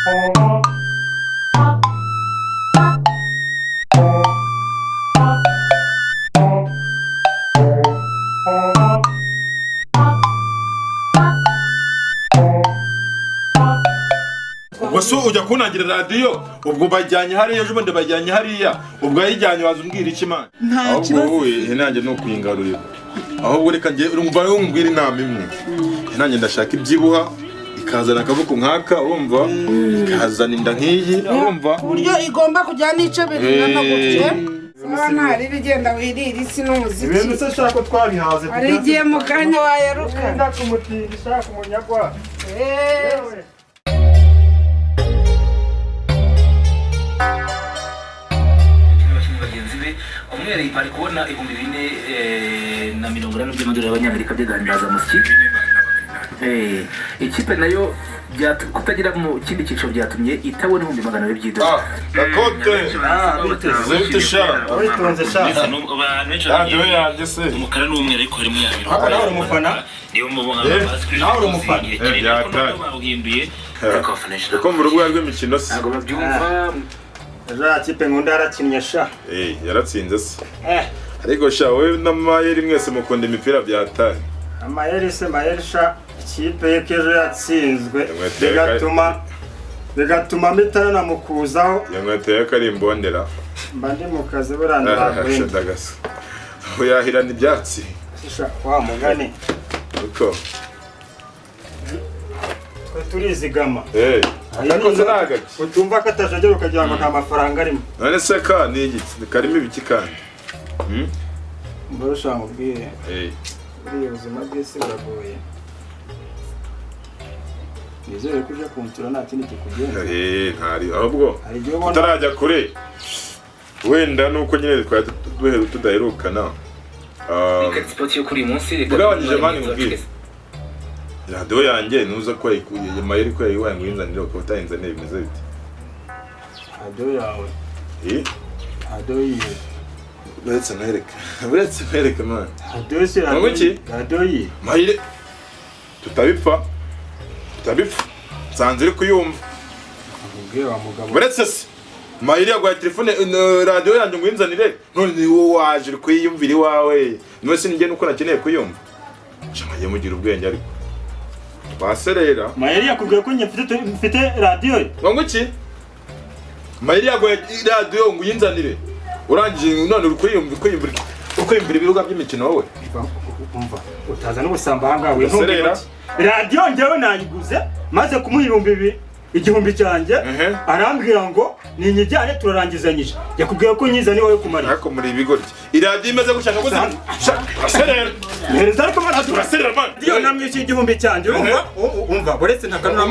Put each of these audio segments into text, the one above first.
Ubwo se ujya kunangira radiyo, ubwo bajyanye hariya, ejo bundi bajyanye hariya, ubwo yayijyanye waza umbwira iki man? Nta Ahubwo kibazo. Wowe nanjye ni ukuyingarurira. Ahubwo reka njye urumva umbwira inama imwe, nanjye ndashaka ibyibuha, ikazana akaboko nk'aka, urumva, ikazana inda nk'iyi, urumva. Ku buryo igomba kujya n'ice bingana gutya. Sawa, ntari igenda wirira isi n'umuziki. Ibintu se shaka ko twabihaze. Hari igihe mu kanya wayaruka. Wenda kumutindi shaka umunyagwa. Eh. Abakinnyi bagenzi be umwe ari kubona 4080 by'amadolari y'abanyamerika by'agahimbazamusyi. Ikipe nayo kutagira mu kindi cyiciro byatumye itabona 200,000 by'idolari. Gakote zibite sha. Witonze sha. Radiyo yanjye se? Umukara n'umweru, ariko harimo ya mirongo. Nawe uri umufana? Niyo mubona. Nawe uri umufana? Byataye. Bawuhinduye, ariko abafana benshi Uko mu rubuga rw'imikino se? ntabwo babyumva. Ejo ya kipe nkunda yarakinnye sha. Eh, yaratsinze se? Eh. Ariko sha, wowe na Mayeri mwese mukunda imipira byataye. Amayeri se, mayeri sha, ikipe ye k'ejo yatsinzwe Yamweteye. bigatuma mpita namukuzaho. Yamweteye ko ari imbondera. Mba ndi mu kazi buriya ntibakwenda. Ndagasa uyahirana ibyatsi. Sha, wa mugani. Uko Twe turizigama. Eh, akakoze ni agaki? Utumva ko atajagera ukagira ngo nta mafaranga arimo. None se ka ni igiki karimo ibiki kandi? Mbarusha nkubwire. Eh. Buriya ubuzima bw'isi buragoye. Nizere ko uje kunsura nta kindi kikugenza. Eh, ntari ahubwo Hari igihe ubona tutarajya kure, wenda nuko nyine twari duheru tudaherukana. Ah, Reka sipoti yo kuri uyu munsi, reka Ugabanyije man, nkubwire. Radiyo yanjye nuza ko yayikuye Mayeri, ko yayiwaye ngo uyinzanire, ukaba utayinzaniye, bimeze bite? Radiyo yawe? Eh. Radiyo yiwe? Uretse mwereke, uretse mwereke man. Radiyo se? Ngo Radiyo iki? Radiyo yiwe? Mayire, tutabipfa, tutabipfa, nsanze uri kuyumva. Nkubwire wa mugabo. Uretse se Mayire yaguhaye telefone, radiyo yanjye ngo uyinzanire, none ni wowe waje uri kuyiyumvira iwawe. None se njye nuko nakeneye kuyumva? Sha, mugira ubwenge, ariko twaserera. Mayeri yakubwiye ko njye mfite radiyo ye? Ngo iki? Mayire yaguhaye radiyo ngo uyinzanire, urangije none uri kuyumva, uri kwiyumvira ibibuga by'imikino wowe. Umva, utaza n'ubusambo ahangaha. Userera. Wintunge radiyo. Njyewe nayiguze maze kumuha 2000, 1000 cyanjye. Arambwira ngo ninyijyane turarangizanyije. Yakubwiye ko nyiza ni wowe kumarira. Ariko muri ibigoryi, iradiyo imeze gutya naguze. Sha, turaserera. Mpereza ariko mana. Turaserera man. Radiyo namwishyuye 1000 cyanjye, urumva? Umva, buretse ntakanura.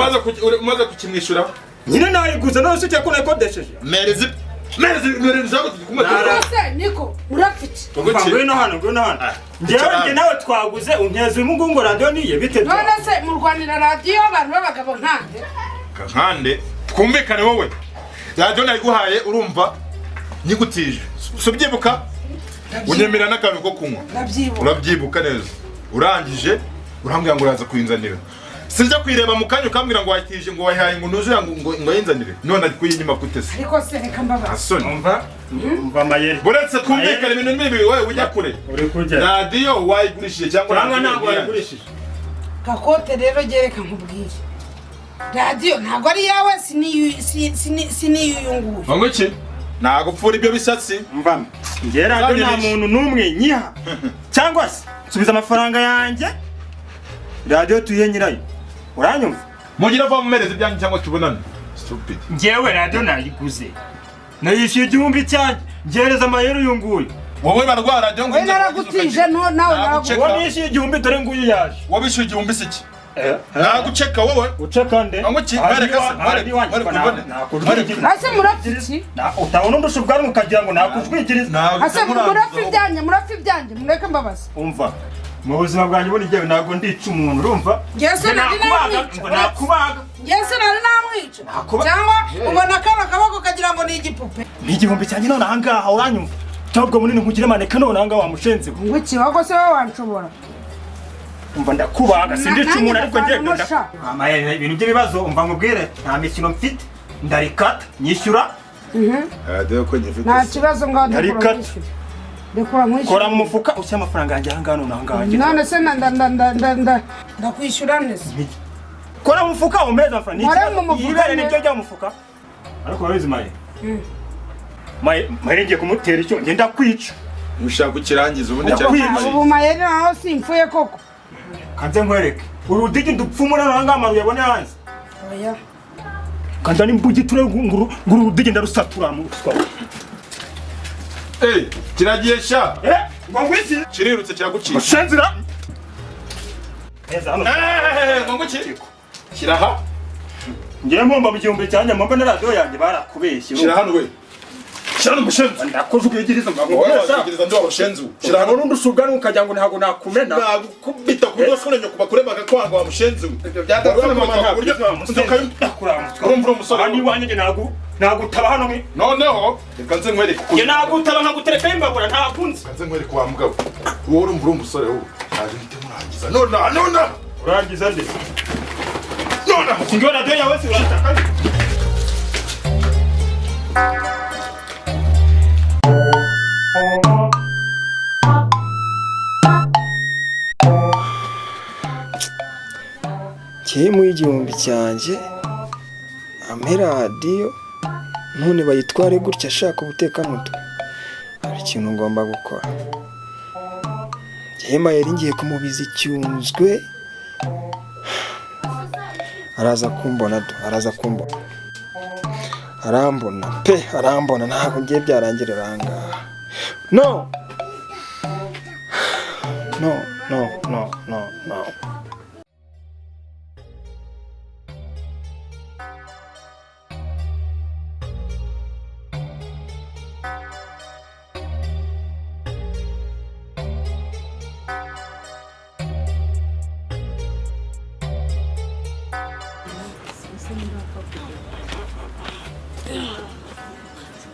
Umaze kukimwishyura? Nyine nayiguze, none se ukeka ko nayikodesheje? Merezi, merezi, merezi. Ese niko urapfa iki? Umva, ngwino hano, ngwino hano. Njyewe njye nawe twaguze, unteza uyu nguyu ngo radiyo niye bite byawe? None se murwanira radiyo abantu b'abagabo nkande? Nkande twumvikane, wowe radiyo nayiguhaye, urumva, nyigutije, si ubyibuka? Unyemera n'akantu ko kunywa. Ndabyibuka. Urabyibuka neza. Urangije urambwira ngo uraza kuyinzanira, sinjya kuyireba mu kanya ukambwira ngo wayitije, ngo wayihaye, ngo nuzuye, ngo ayinzanire, none ari kuyinyima gute se? Ariko se reka mbabaze. Asoni. Umva, umva Mayeri. Buretse twumvikane, ibintu ni wowe ujya kure. Uri kujya. Radiyo wayigurishije cyangwa? Cyangwa ntabwo wayigurishije? Gakote rero, reka nkubwire, radiyo ntabwo ari iyawe, si n'iy'uyu nguyu. Ngo iki? Nagupfura ibyo bisatsi. Mva, njye radiyo nta muntu n'umwe nyiha. Cyangwa se nsubiza amafaranga yanjye, radiyo tuyihe nyirayo, uranyumva? Mugira va mumereze ibyanyu cyangwa tubonane, stupid. Njyewe radiyo nayiguze, nayishyuye 1000 cyanjye, ngereza Amayeri uyu nguyu. Wowe barwara radiyo ngo We naragutije, no nawe Naguceka. Uwo nishyuye 1000, dore nguyu yaje. Wabishyuye 1000 se iki? Naguceka wowe. Uceka nde? Ngo iki? Mwereka se, mwereka, mwereka ubone. Ase murapfa iki? Utabona undusha ubwanwa ukagira ngo nakujwigiriza. Ase murapfa ibyanjye, murapfa ibyanjye, mureke mbabaze. Umva, mu buzima bwanjye ubundi njyewe ntabwo ndica umuntu, urumva? Njyewe se nari Nakubaga, namwica? ngo nakubaga. Njyewe se nari namwica? Cyangwa ubona kano kaboko kagira ngo ni igipupe? Ni 1000 cyanjye none ahangaha, uranyumva? Cyangwa ubwo munini nkugire maneke none ahangaha wamushenze we. Ngo iki? Ahubwo se wowe wanshobora? Umva, ndakubaga, sindica umuntu, ariko Nanjye ngenda. ndavanamo sha. Mama, ibintu by'ibibazo, umva nkubwire, nta mikino mfite, ndarikata nyishyura. Radiyo ko nyifite? Nta kibazo, ngaho ndekura. Ndarikata. Nkwishyure, ndekura nkwishyure. Kora mu mufuka ushyire amafaranga yanjye ahangaha none ahangaha ngenda. None se ndankwishyura neza? Kora mu mufuka umeze amafaranga. Ni Nkore ikibazo. mu mufuka Ibere neza. niryo jya mu mufuka, ariko urabizi maye, maye, maye, ngiye kumutera icyo ngenda kwica. Ushaka ukirangiza ubundi cyari Ndakwica. kimariye. Ubu mayeri naho simpfuye koko? Kanze nkwereke urudigi ndupfumura ahangaha, amaru yabone hanze. Oya. Kanza nimbugiture nguru nguru urudigi ndarusatura mu ruswa. Eh, kiragiye sha. Eh, ngo ngwiki? Kirirutse, kiragucika. Shenzira neza hano. Eh, ngo nguki? Kiraha. Ngiye mpomba mu 1000 cyanjye, mpomba na radiyo yanjye, barakubeshye. Shira hano we. Shira hano mushenzi. Ndakujuginyiriza. Wowe wategereza ndi wa mushenzi we. Shira hano. Urundi usubwa nukagira ngo ntabwo nakumena. Nagukubita ku buryo sura nyoko bakure bakakwanga wa mushenzi we. Ibyo byadapfa, mama, Ku buryo inzoka Urumva uri umusore. Aha ni iwanjye, njye nagutaba hano nki Noneho reka nze nkwereke ukuntu. Njye nagutaba nkaguterekaho imbabura, ntakunze. Reka nze nkwereke wa mugabo. Wowe urumva uri umusore wowe. Naje mpite murangiza. Nona nona. Urangiza nde? Nona. Ngiyo radiyo yawe si urashaka? Kemu 1000 cyanjye ampe radiyo none bayitware gutya, ashaka ubutekamutwe. Hari ikintu ngomba gukora. Njyewe mayeri ngiye kumubiza icyunzwe, araza kumbona do, araza kumbona, arambona pe, arambona. Ntabwo ngiye byarangirira aha ngaha. No, no, no, no, no, no.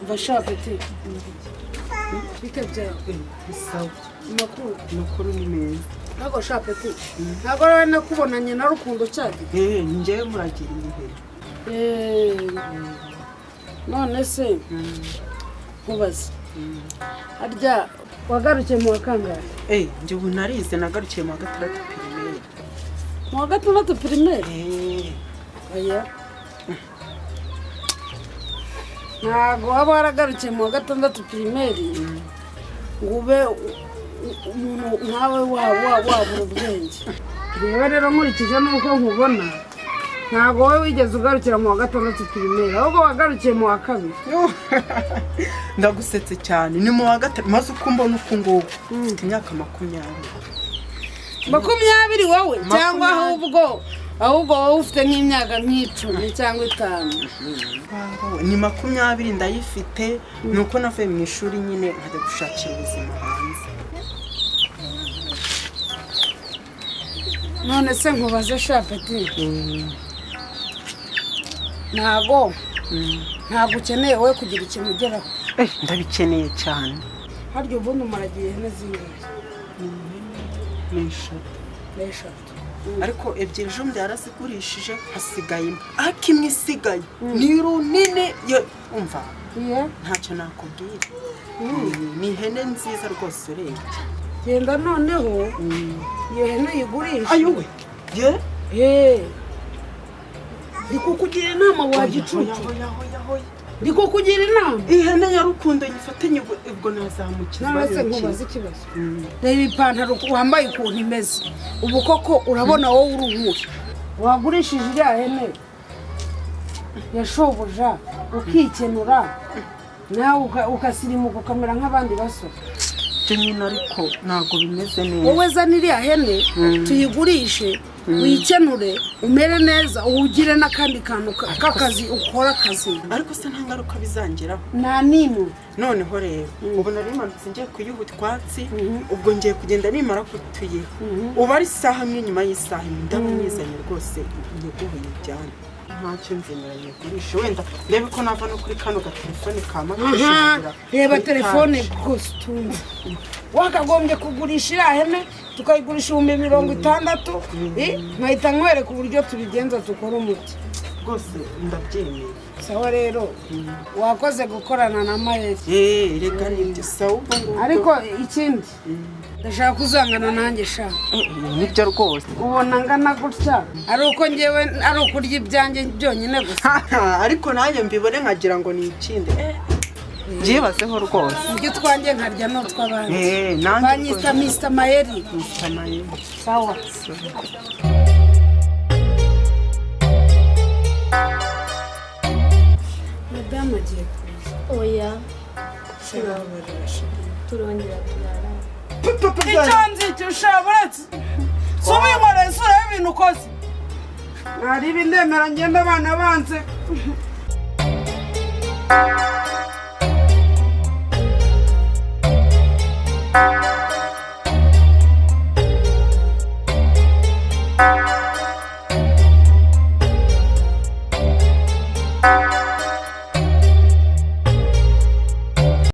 Umva sha peti, bite byawe? Sawa. Amakuru? Amakuru ni meza. Ntabwo sha peti, ntabwo rero nakubonanye na Rukundo cyane. Eh, njyewe muragira ibihe. Eh, none se nkubaze, harya wagarukiye mu wa kangahe? Eh, njye ubu narize, nagarukiye mu wa gatandatu primaire. Mu wa gatandatu primaire? Eh. Oya, ntabwo waba waragarukiye mu wa gatandatu primaire ngo ube umuntu nkawe wabura ubwenge. Reba rero, nkurikije n'uko nkubona, ntabwo wowe wigeze ugarukira mu wa gatandatu primaire, ahubwo wagarukiye mu wa kabiri. Ndagusetse cyane, ni mu wa gatatu, maze uko mbona uku nguku mfite imyaka 20. 20 wowe cyangwa? 20. Ahubwo wowe ufite nk'imyaka nk'icumi cyangwa itanu. Wawe, ni 20 ndayifite, ni uko navuye mu ishuri nyine nkajya gushakira ubuzima hanze. None se nkubaze sha peti, ntago ukeneye wowe kugira ikintu ugeraho? Eh, ndabikeneye cyane. Harya ubundi umaragiye ihene zingahe? Ni eshatu. Ni eshatu? Ariko ebyiri ejo bundi yarazigurishije, hasigaye imwe, ariko imwe isigaye ni runini umva. Iye. Ntacyo nakubwira, ni ihene nziza rwose urebye. Genda noneho iyo hene uyigurishe. Ayowe ye! Eh. Ndi kukugira inama wa gicucu. Hoya, hoya, hoya, hoya. Ndi kukugira inama. Ihene ya Rukundo nyifatanye, ubwo nazamukizwa None se n'iki? nkubaze ikibazo, reba ipantaro wambaye ukuntu imeze ubu, koko urabona wowe uri uwuhe? Wagurishije iriya hene ya shobuja ukikenura, nawe ugasirimuka ukamera nk'abandi basore. Ibyo nyine, ariko ntabwo bimeze neza. Wowe zana iriya hene tuyigurishe, wikenure, umere neza, ugire n'akandi kantu k'akazi ukora akazi. Ariko se nta ngaruka bizangeraho? Nta n'imwe. Noneho rero ubu nari manutse ngiye kuyiha utwatsi, ubwo ngiye kugenda, nimara kutuyiha ubu ari isaha imwe, nyuma y'isaha imwe ndaba nyizanye rwose, nyiguhe uyijyane. Ntacyo, nzemera nyigurishe, wenda ndebe ko nava no kuri kano gatelefone ka Aha, makisha. reba telefone rwose utunze. Wakagombye kugurisha iriya hene, tukayigurisha 60,000, nkahita nkwereka uburyo tubigenza, dukora umuti. Rwose ndabyemeye. Sawa rero, wakoze gukorana na Mayeri. Eh, reka nibyo, sawa ubwo ngubwo. Ariko ikindi, ndashaka kuzangana nanjye sha. Nibyo rwose. Ubona ngana gutya ari uko ngewe ari ukurya ibyanjye byonyine gusa? Ariko nanjye mbibone nkagira ngo ni ikindi. Byibazeho rwose. Ibyo twanjye nkarya n'utw'abandi. Eh, nanjye. Banyita Mr Mayeri. Mr. Mayeri. Sawa. Madamu agiye kuza. Oya. Sinababarira sheri. Turongera turara. Icyo nzi icyo ushaburetse si ubinkoreye isura y'ibintu ukoze, nariba indemera ngenda abana banze.